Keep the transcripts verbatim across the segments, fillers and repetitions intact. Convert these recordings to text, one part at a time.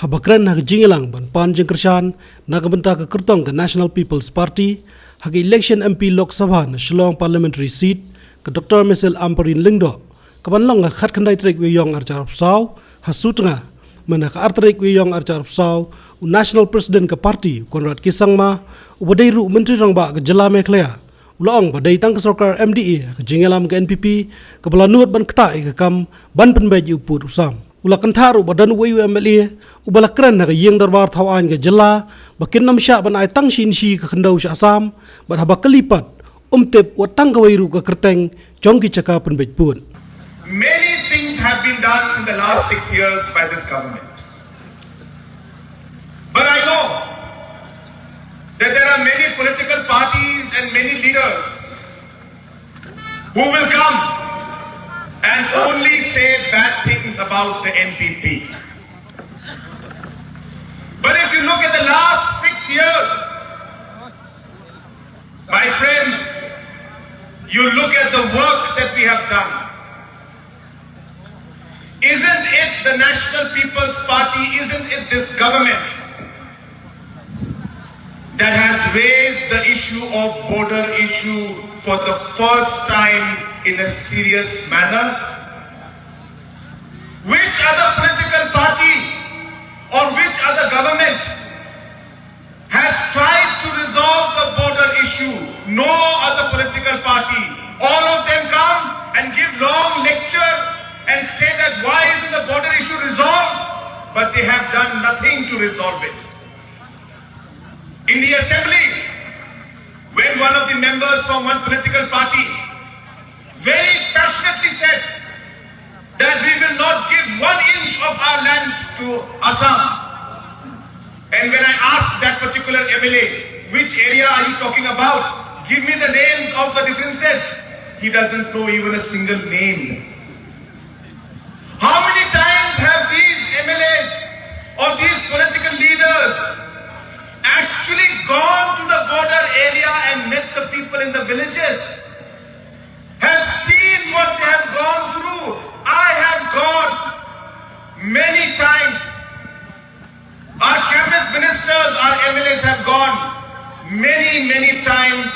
Haba kren ha ka jingïalang ban pan jingkyrshan na ka bynta ka kyrtong ka National People's Party ha ka election M P Lok Sabha na Shillong Parliamentary Seat, ka Doctor Mister Ampareen Lyngdoh, ka ban long ha ka khatkhyndai tarik u Ïaïong arhajar arphew saw ha Sutnga, mynta ka ar tarik u Ïaïong arhajar arphew saw, u National President ka party, Conrad K Sangma, uba dei ruh u Myntri Rangbah ka jylla Meghalaya, u la ong ba dei tang ka sorkar M D A, ka jingïalam ka N P P, kaba la nud ban ktah ïa ka kam ban pynbeit ïa u pud u sam. U la kynthah ruh ba don uwei u M L A uba la kren ha ka ïing dorbar thawaiñ ka jylla ba kin ym shah ban ai tang shi inshi ka khyndew sha Assam, bad haba kylli pat, um tip wat tang kawei ruh ka kyrteng jong ki jaka pynbeit pud. Many things have been done in the last six years by this government. But I know that there are many political parties and many leaders who will come and only say bad things about the N P P. But if you look at the last six years, my friends, you look at the work that we have done. Isn't it the National People's Party, isn't it this government that has raised the issue of border issue for the first time in a serious manner? Which other political party or which other government has tried to resolve the border issue? No other political party. All of them come and give long lecture and say that why isn't the border issue resolved? But they have done nothing to resolve it. In the assembly, when one of the members from one political party very passionately said that we will not give one inch of our land to Assam. And when I asked that particular M L A, which area are you talking about? Give me the names of the differences. He doesn't know even a single name. How many times have these M L As or these political leaders actually gone to the border area and met the people in the villages? Have seen what they have gone through. I have gone many times. Our cabinet ministers, our M L As have gone many, many times,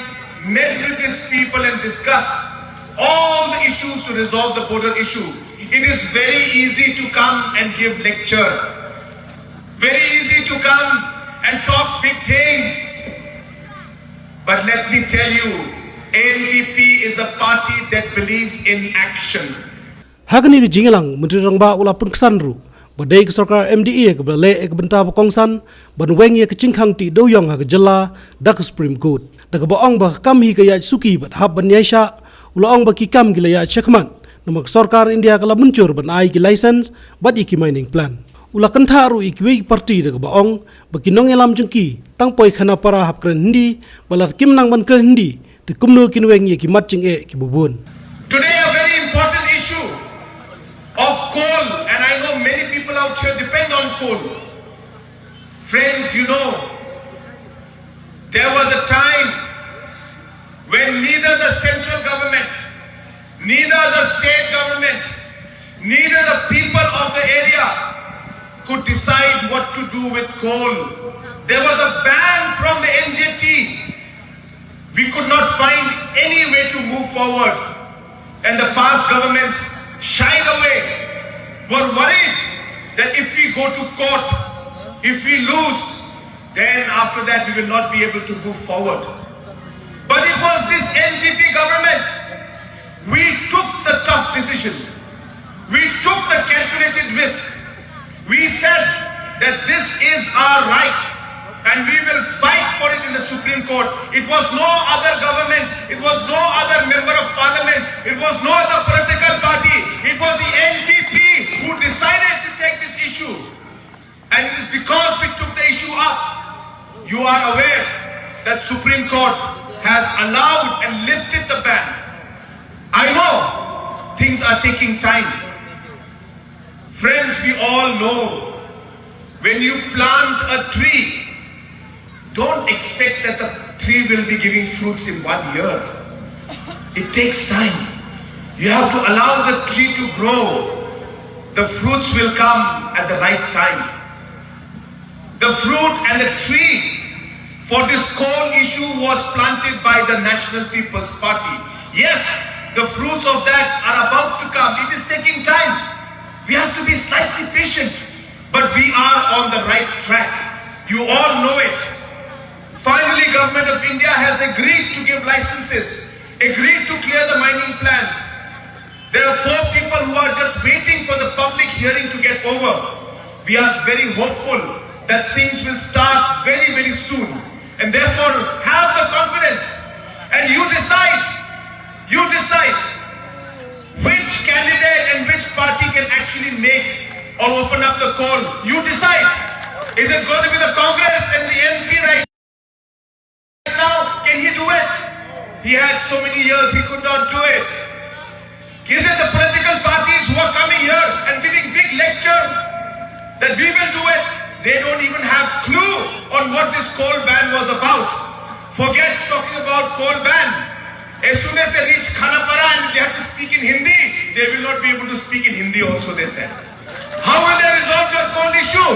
met with these people and discussed all the issues to resolve the border issue. It is very easy to come and give lecture. Very easy to come and talk big things. But let me tell you, N P P is a party that believes in action. Ha kane ka jingïalang, Myntri Rangbah u la pynksan ruh ba dei ka sorkar M D A kaba la leh ïa ka bynta ba kongsan ban weng ïa ka jingkhang tih dewïong ha ka jylla da ka Supreme Court. Da kaba ong ba ka kam hi ka ïaid suki bad hap ban ïaishah, u la ong ba ki kam ki la ïaid shakhmat, namar ka sorkar India ka la mynjur ban ai ki license bad ïa ki mining plan. U la kynthah ruh ïa kiwei ki parti da kaba ong ba ki nongïalam jong ki tang poi khana para hap kren Hindi, bad lada kim nang ban kren Hindi, te kumno kin weng ïa ki mat jingeh kiba bun. Today, a very important issue of coal, and I know many people out here depend on coal. Friends, you know, there was a time when neither the central government, neither the state government, neither the people of the area could decide what to do with coal. There was a ban from the N G T. We could not find any way to move forward. And the past governments shied away, were worried that if we go to court, if we lose, then after that we will not be able to move forward. But it was this N P P government. We took the tough decision. We took the calculated risk. We said that this is our right and we will fight for it in the Supreme Court. It was no other government, it was no other member of parliament, it was no other political party, it was the N P P who decided to take this issue. And it is because we took the issue up, you are aware that Supreme Court has allowed and lifted the ban. I know things are taking time. Friends, we all know when you plant a tree, don't expect that the tree will be giving fruits in one year. It takes time. You have to allow the tree to grow. The fruits will come at the right time. The fruit and the tree for this coal issue was planted by the National People's Party. Yes, the fruits of that are about to come. It is taking time. We have to be slightly patient, but we are on the right track. You all know it. Finally, Government of India has agreed to give licenses, agreed to clear the mining plans. There are four people who are just waiting for the public hearing to get over. We are very hopeful that things will start very, very soon. And therefore, have the confidence. And you decide, you decide which candidate and which party can actually make or open up the coal. You decide. Is it going to be the Congress and the N P right now? Can he do it? He had so many years, he could not do it. Is it the political parties who are coming here and giving big lecture that we will do it? They don't even have clue on what this coal ban was about. Forget talking about coal ban. As soon as they reach Khanapara and they have to speak in Hindi, they will not be able to speak in Hindi also, they said. How will they resolve your coal issue?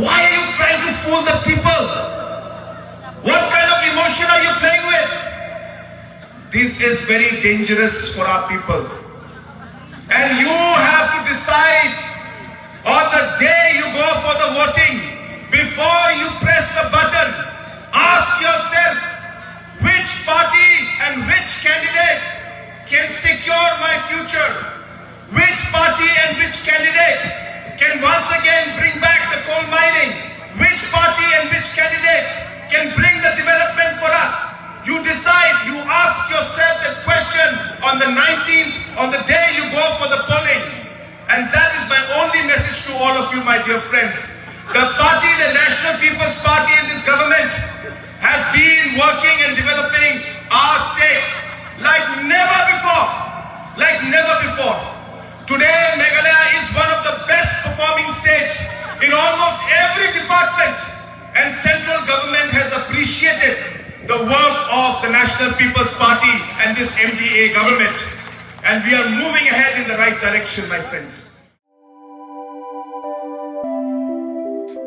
Why are you trying to fool the people? What kind of emotion are you playing with? This is very dangerous for our people. And you have to decide on the day you go for the voting, before you press the button, ask yourself which party and which candidate can secure my future. Which party and which candidate can once again bring back the coal mining? Which party and which candidate can bring the development for us? You decide, you ask yourself that question on the nineteenth, on the day you go for the polling. And that is my only message to all of you, my dear friends. The party, the National People's Party in this government, has been working and developing our state like never before, like never before. Today, Meghalaya is one of the best performing states in almost every department, and central government has appreciated the work of the National People's Party and this M D A government. And we are moving ahead in the right direction, my friends.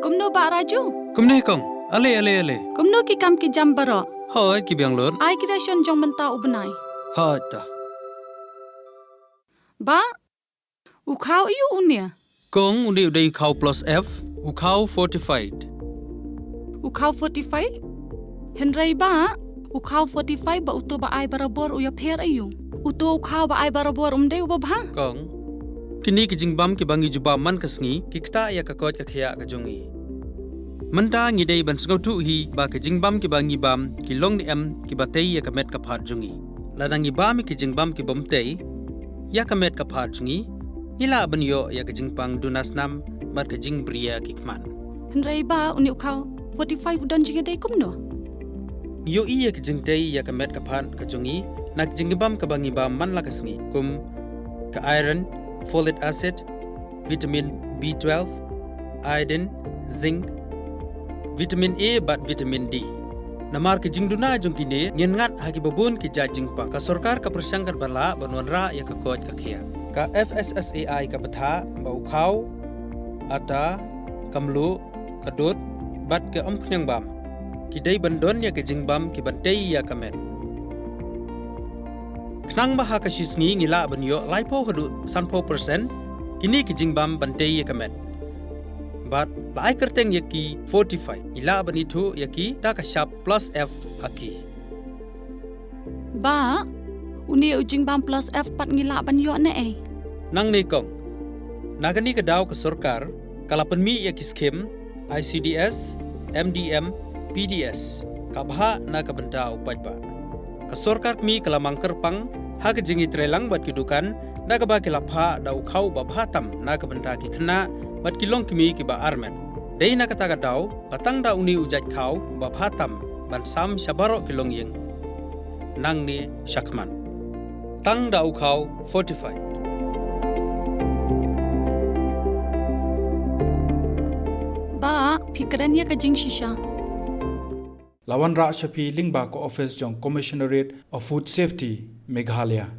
Kumno Bah Raju? Kumne kong. Ale, ale, ale. Kumno ki kam ki jam baroh? Hoi, ki biang lut. Ai ki ration jong mynta u bnai. Hoi ta. Bah, u khaw aiu une? Kong, une u dei u khaw plus F, u khaw fortified. U khaw fortified? Hynrei Bah, u khaw fortified bad uto ba ai barabor u ïapher aiu? Uto u khaw ba ai barabor um dei uba bha? Kong, kine ki jingbam kiba ngi ju bam man ka sngi ki ktah ïa ka koit ka khiah ka jong ngi. Mynta ngi dei ban sngewthuh hi ba ki jingbam kiba ngi bam ki long ne em kiba tei ïa ka met ka phad jong ngi. Lada ngi bam ïa ki jingbam ki bym tei ïa ka met ka phad jong ngi, ngi lah ban ïoh ïa ka jingpang duna snam bad ka jingbriew ki khmat. Hynrei Bah, une u khaw fortified u don jingïadei kumno? Ngi ïohi ïa ka jingtei ïa ka met ka phad ka jong ngi na ka jingbam kaba ngi bam man la ka sngi, kum ka iron, folic acid, vitamin B twelve, iodine, zinc, vitamin A bad vitamin D. Namar ka jingduna jong kine, ngin ngat ha kiba bun ki jait jingpang. Ka sorkar ka pyrshang katba lah ban wanrah ïa ka koit ka khiah. Ka F S S A I ka bthah ba u khaw, ata, ka mluh, ka dud bad ka umphniang bam ki dei ban don ïa ka jingbam kiban tei ïa ka met. Khnang ba ha ka shi sngi ngi lah ban ïoh laiphew haduh sanphew percent kine ki jingbam ban tei ïa ka met. Bad la ai kyrteng ïa ki fortified, ngi lah ban ithuh ïa ki da ka shap plus F ha ki. Bah, une u jingbam plus F pat ngi lah ban ïoh ne ei? Nangne kong, na kane ka daw ka sorkar ka la pynmih ïa ki skhim I C D S, M D M, P D S, ka bhah na ka bynta u paidbah. Ka sorkar kmie ka la mang kyrpang ha ka jingïatreilang bad ki dukan da kaba ki la phah da u khaw uba bha tam na ka bynta ki khynnah bad ki longkmie kiba armet. Dei na kata ka daw ba tang da une u jait khaw uba bha tam ban sam sha baroh ki longïing nangne shakhmat. Tang da u khaw fortified. Bah, phi kren ïa ka jingshisha. La wanrah sha phi lyngba ka office jong Commissionerate of Food Safety, Meghalaya.